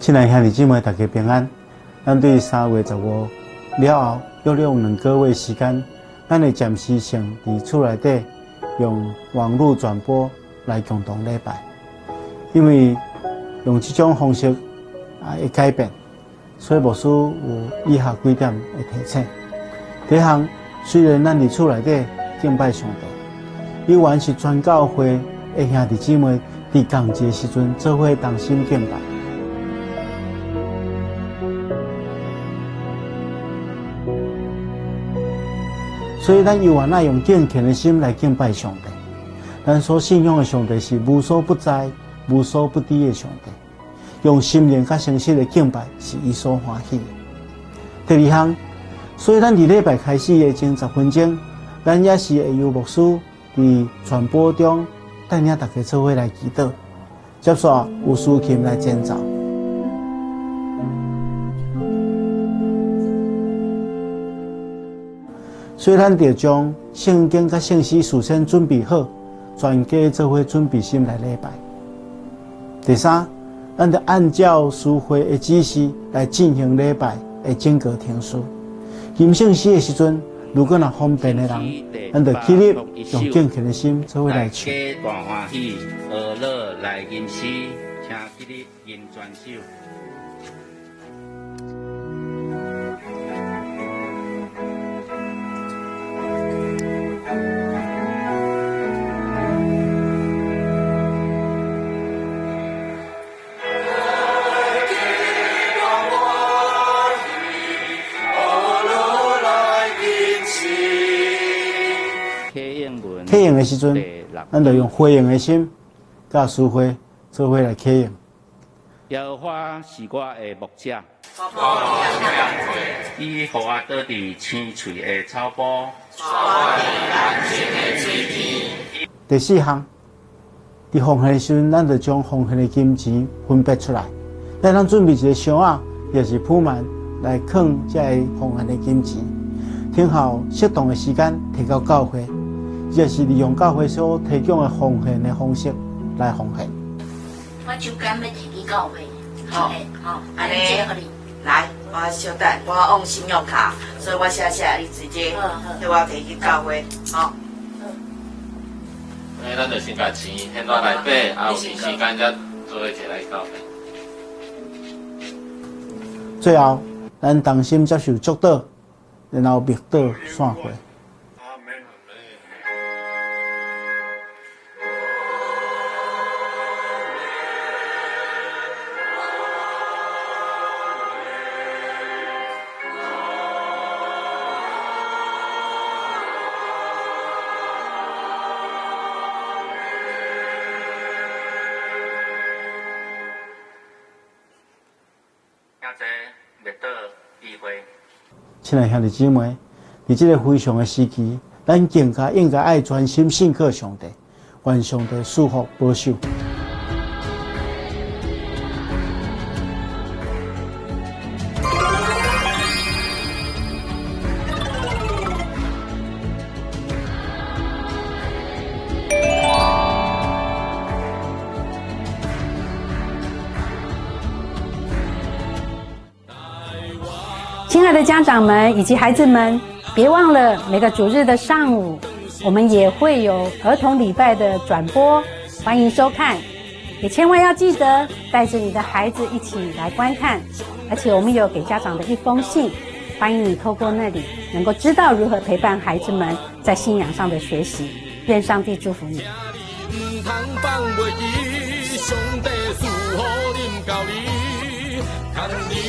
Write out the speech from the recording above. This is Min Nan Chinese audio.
親愛兄弟姊妹，大家平安。咱對3月15了後，約略2個月時間，咱會暫時性佇厝內底用網路轉播來共同禮拜，因為用這種方式啊會改變，所以牧師有以下幾點的提醒。第一項，雖然咱佇厝內底敬拜上帝，依然是全教會的兄弟姊妹佇仝一个時陣做伙同心敬拜。所以，咱猶原愛用敬虔的心來敬拜上帝。咱所信仰的上帝是無所不在、無所不知的上帝。用心靈佮誠實的敬拜，是伊所歡喜的。第二項，所以咱佇禮拜開始的前10分鐘，咱也是會由牧師佇傳播中帶領大家做伙來祈禱，接續有司琴來前奏。所以，咱著將聖經佮聖詩事先準備好，全家做伙準備心來禮拜。第三，咱著按照司會的指示來進行禮拜的整個程序。吟聖詩的時陣，如果若方便的人，咱就起立，用敬虔的心做伙來唱。大歡喜，學樂來吟詩，請起立吟全首。啟用的時陣，咱就用回應的心，佮司會做伙來啟用。耶和華是我的牧者，伊予我倒佇青翠的草坡。第四項，佇奉獻的時陣，咱就將奉獻的金錢分別出來，咱通準備一個箱仔，抑是鋪滿來囥這個奉獻的金錢，等候適當的時間提到教會。這是利用教會所提供的奉獻的方式來奉獻。我手間欲提去教會，好，好，按呢，來，我稍等，我用信用卡，所以我寫寫，你直接替我提去教會，好。那咱就先共錢獻到內底，啊，有時間才做伙提來教會。最後，咱同心接受祝禱，然後默禱散會。親愛兄弟姊妹，佇這个非常的時期，咱更加應該愛專心信靠上帝，願上帝賜福保守。親愛的家長們以及孩子們，別忘了每個主日的上午，我們也會有兒童禮拜的轉播，歡迎收看。也千萬要記得帶着你的孩子一起來觀看。而且我們有給家長的一封信，歡迎你透過那裡能夠知道如何陪伴孩子們在信仰上的學習。願上帝祝福你。上帝賜予恁教你。